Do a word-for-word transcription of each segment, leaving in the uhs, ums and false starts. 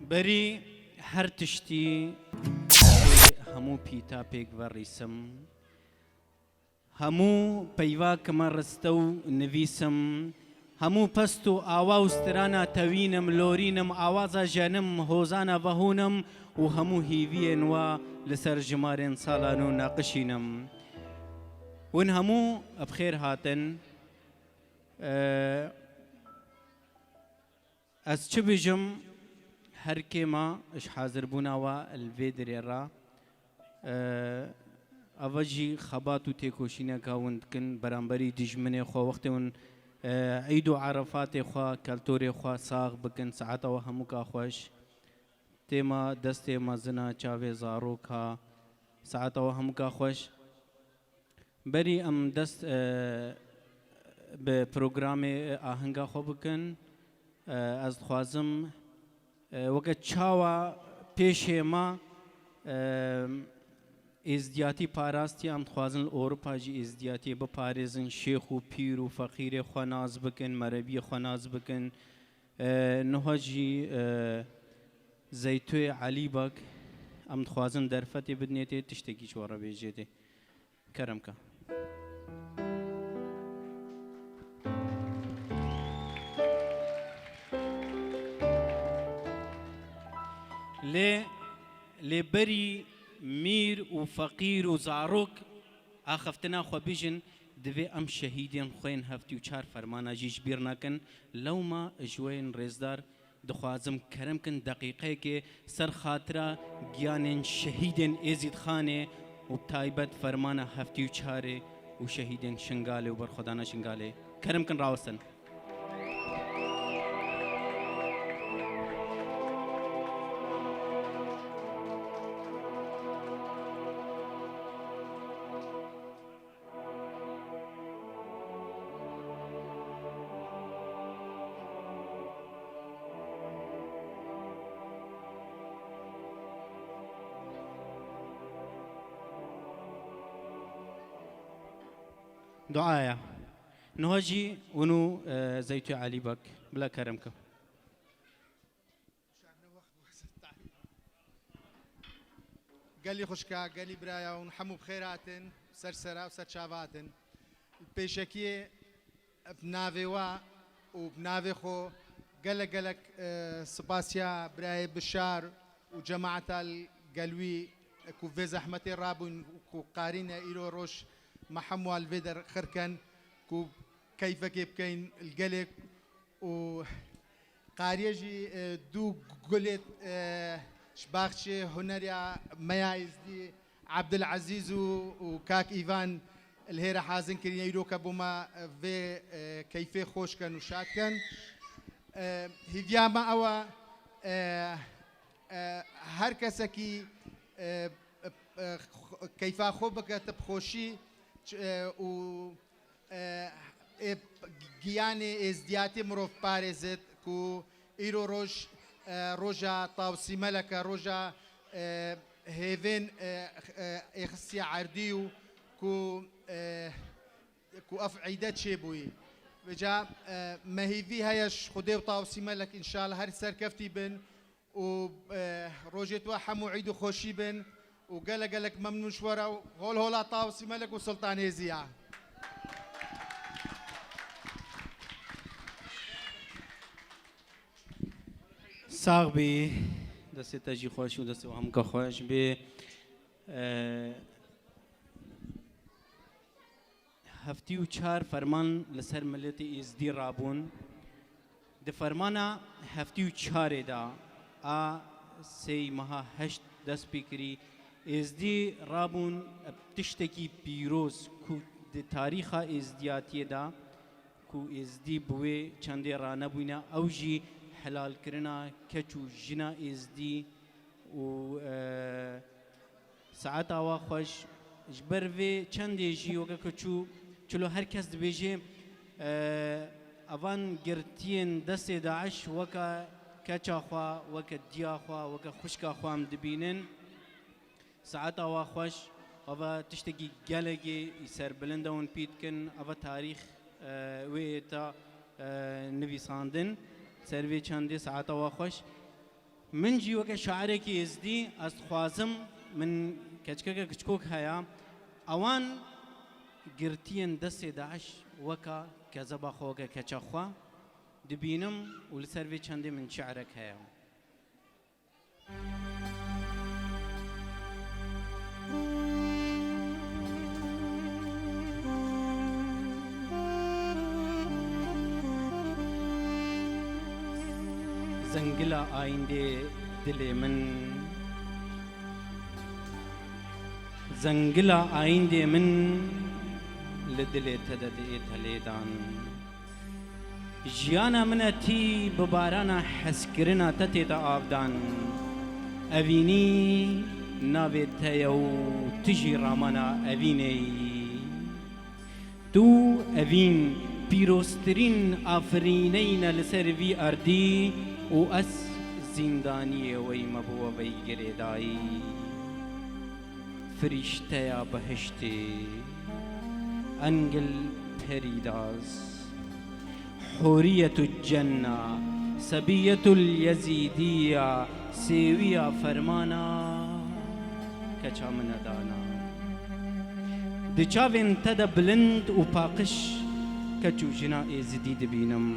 Berî her tiştî hemû pîta pêk verîsim. Hemû peyvakime riste û nivîsim. Hemû pest û awa û strana tewînim, lorînim, awaza jenim, hozana vehûnim û hemû hîviyên wa li ser jimarên sala nû naqişînim. Hûn hemû bi xêr hatin. Ee, Ez çi bijim, her kêma ji hazirbûna we li vê dirê re, e, eva jî xebat û têkoşîneka hûn dikin beramberî dijminê xwe. Wextê hûn, e, Îd û Erefatê xwe, keltorê xwe sax bikin, saeta we hemûka xweş. Têma destê mezina çavê zaroka, saeta we hemûka xweş. Berî em dest, e, bi programê ahinga xwe bikin, e, ez dixwazim, e, weke çawa pêşê me, e, êzdiyatî parastiye, em dixwazin li Ewropa jî êzdiyatiyê biparêzin, şêx û pîr û feqîrê xwe nas bikin, merebiyê xwe nas bikin. E, niha jî, e, Zeytoyê Elî Bak, em dixwazin derfetê bidinê tê, tiştekî ji we re bêjê tê. Kerem ke. Lê, lê berî mîr û feqîr û zarok axiftina xwe bijin, divê em şehîdên xwe yên heftê û çar fermana jî ji bîr nekin. Lewma ji we yên rêzdar dixwazim kerem kin deqîqeyekê ser xatira giyanên şehîdên Êzîdxanê û bi taybet fermana heftê û çarê û şehîdên Şingalê û berxwedana Şingalê. Kerem kin rawestin. Duaya. Niha jî hûn û, e, Zeytû Elî Bak. Bila kerem ke. Gelî xwişka, gelî biraya hûn hemû bi xêr hatin, ser sera û ser çava hatin. Li pêşekiyê bi navê we û bi navê xwe gelek gelek, e, spasiya birayê Bişar û cemaeta li gel wî, e, ku vê zehmetê rabûn û ku qarîne îro roj me hemû li vê der xirken ku keyfekê bikeyn li gelê û qariye jî, e, du gulê, e, ji baxçê huneriya me ya Êzdî, Abdulazîz û, û Kak Îvan li hêre hazin kirîne. Îro ke bo me, e, vê, e, keyfê xweş ken û şad ken. E, hîviya me ew e, e, e, her kesekî, e, e, e, xo-, keyfa xwe bike, tu bi xweşî, ç-, e, û e, ê giyanê êzdiyatê mirov parêzit ku îro roj, e, roja Tawsîmelek e, roja, e, hêvên, e, e, êxistiya erdî û ku, e, ku ev îde çêbûyî. Vêca, e, me hîvî heye ji Xwedê û Tawsîmelek înşallah her serkeftî bin. û, e, rojê we hemû îd û xweşî bin û gelek gelek memnûn ji we re û hol hola Tawsîmelek û Sultan Êziya. Sax bî, destê te jî xweş û destê we hemûka xweş bê. E, Heftê û çar ferman li ser miletê Êzdî rabûn. Di fermana heftê û çarê de a sêy meha heşt dest pê kirî, Êzdî rabûn bi tiştekî pîroz ku di tarîxa Êzdiyatiyê de ku Êzdî bi wê çendê ranebûyne, ew jî helalkirina keç û jina Êzdî û, e, Saeta we xweş. Ji ber vê çendê jî weke ku çû, çilo her kes dibêje, e, evan girtiyên destê DAIŞ weke keça xwe, weke diya xwe, weke xwişka xwe em dibînin. Saeta we xweş, eva tiştekî gelekî serbilind e hûn pî dikin, eva tarîx, e, wê êta, e, nivîsandin. Ser vê çendê saeta we xweş. Min jî weke şairekî êzdî, ez dixwazim, min keçikeke kiçikok heye, ewan girtiyên destê DAIŞ weka kezeba xwe, weke keça xwe dibînim û li ser vê çendê min şiirek heye. Zengila ayîndê dilê min, zengila ayîndê min li dilê te de diê telêdan. Jiyana min e tî bi barana hezkirina te tê de avdan. Evînî navê te ye û tu jî ramana evînê yî. Tu evîn pîroztirîn afirîneyî ne li ser vî erdî û ez zîndaniyê we yî me bi we vey girêdayî. Firîşteya behiştê, Engil Perîdaz, Huriyetu Cenna, Sebiyetul Yezîdiya, Sêwiya Fermana, keça min e dana. Di çavên te de bilind û paqij keç û jina êzidî dibînim.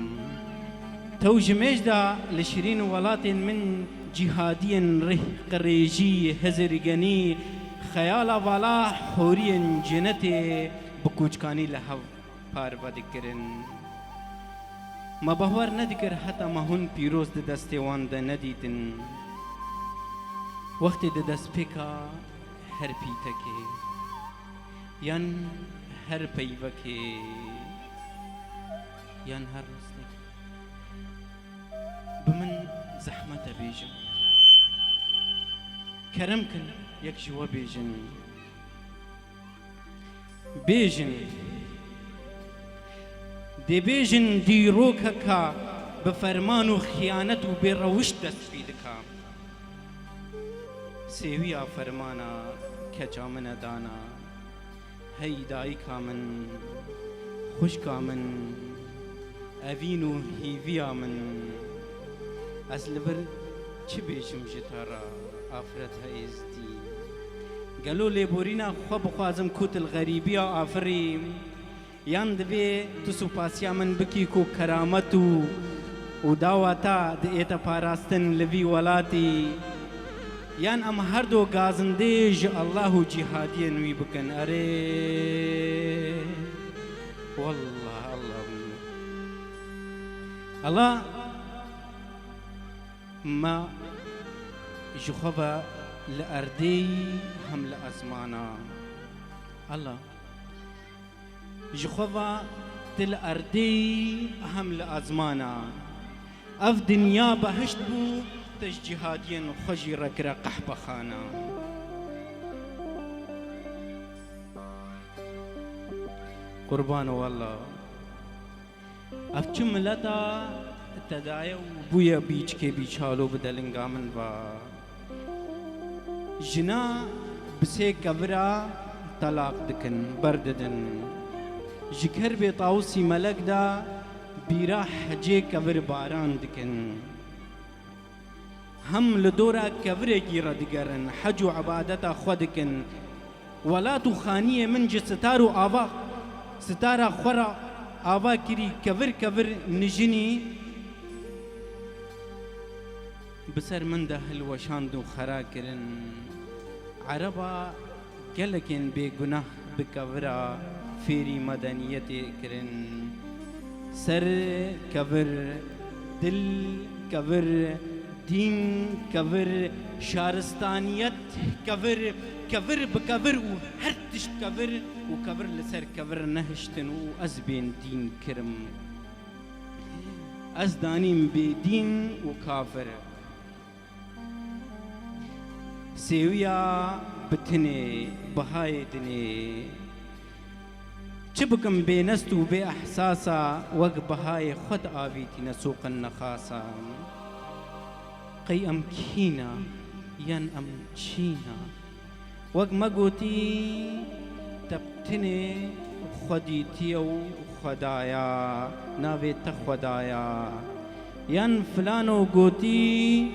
Tew ji mêj de li şirîn welatên min cîhadiyên rih qirêjî, hizirgenî, xeyala vala hûriyên cenetê bi kûçkanî li hev parve dikirin. Me bawer nedikir heta me hûn pîroz di destê wan de nedîtin. Wextê di destpêka her pîtekê, yan her peyvekê, yan her rostekê. Bi min zehmet e bêjin. Kerem kin, yek ji we bêjin. Bêjin. Dê bêjin dîrokeka bi ferman û xiyanet û bêrewişt dest pê dika. Sêwiya fermana keça min e dana. Hey dayika min, xwişka min, evîn û hîviya min, ez li vir çi bêjim ji te re, afireta êzdî? Gelo lêborîna xwe bixwazim ku tu li xerîbiya afirî, yan divê tu supasiya min bikî ku keramet û, û dawa te diête parastin li vî welatî? Yan em her du gazindê ji Allah û cîhadiyên wî bikin? Erê, wallah, Allah, Allah me ji xwe ve li erdê yî hem li ezmana. Allah. Ji xwe ve tu li erdê yî hem li ezmana. Ev dinya behişt bû, te ji cîhadiyên xwe jî re kire qehpexana. Qurbano wella. Ev çi mileta te daye û bûye bîçikê bîçalo bi delinga min ve. Jina bi sê kevira telaq dikin, berdidin. Ji kerbê Tawusî Melek de bîra hecê kevir baran dikin. Hem li dora kevirekî re digerin, hec û ibadeta xwe dikin. Welat û xaniyê min ji sitar û ava, sitara xwe re ava kirî, kevir kevir nijinî. Bi ser min de hilweşand û xera kirin. Ereba gelekên bêgunah bi kevira fêrî medeniyetê kirin. Ser kevir, dil kevir, dîn kevir, şaristaniyet kevir, kevir bi kevir û her tişt kevir û kevir li ser kevir nehiştin û ez bên dîn kirim. Ez danîm bêdîn û kafir. Sêwiya bi tinê, bihayê dinê. Çi bikim bê nest û bê ehsasa, wek bihayê xwe diavîtîne soqin nexasa. Qey em kî ne, yan em çî ne? Wek me gotî, te bi tinê xwedîtiye û Xwedaya, navê te Xwedaya. Yan filano gotî,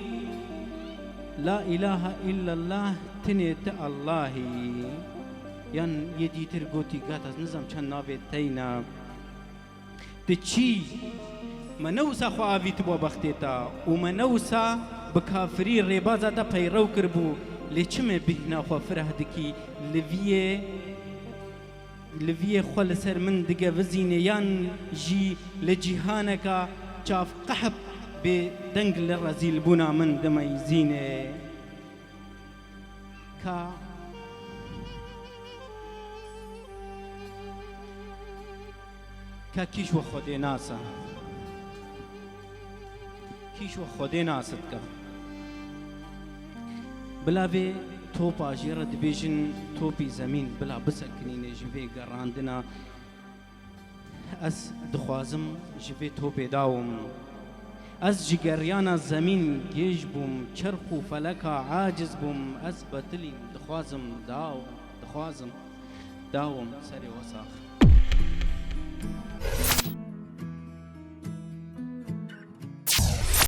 La ilahe illallah, tinê ti Allahî. Yan yê dîtir gotî, gat ez nizam çend navê teyna. Ti çî? Me ne wisa xwe avîtibo bextê te û me ne wisa bi kafirî rêbaza te peyrew kiribû, lê çi me bîhna xwe fireh dikî li viyê li viyê xwe li ser min digevizînê yan jî li cîhaneka çavqehp bê deng li rezîlbûna min dimeyzînê. Ka, ka kîş we Xwedê nasa? Kîş we Xwedê nas dike. Bila vê topa jê re dibêjin topî zemîn, bila bisekinîne ji vê gerandina. Ez dixwazim ji vê topê dawim. Ez ji geriyana zemîn gêj bûm, çerx û feleka aciz bûm, ez betilîm, dixwazim dawim, dixwazim dawim serê we sax.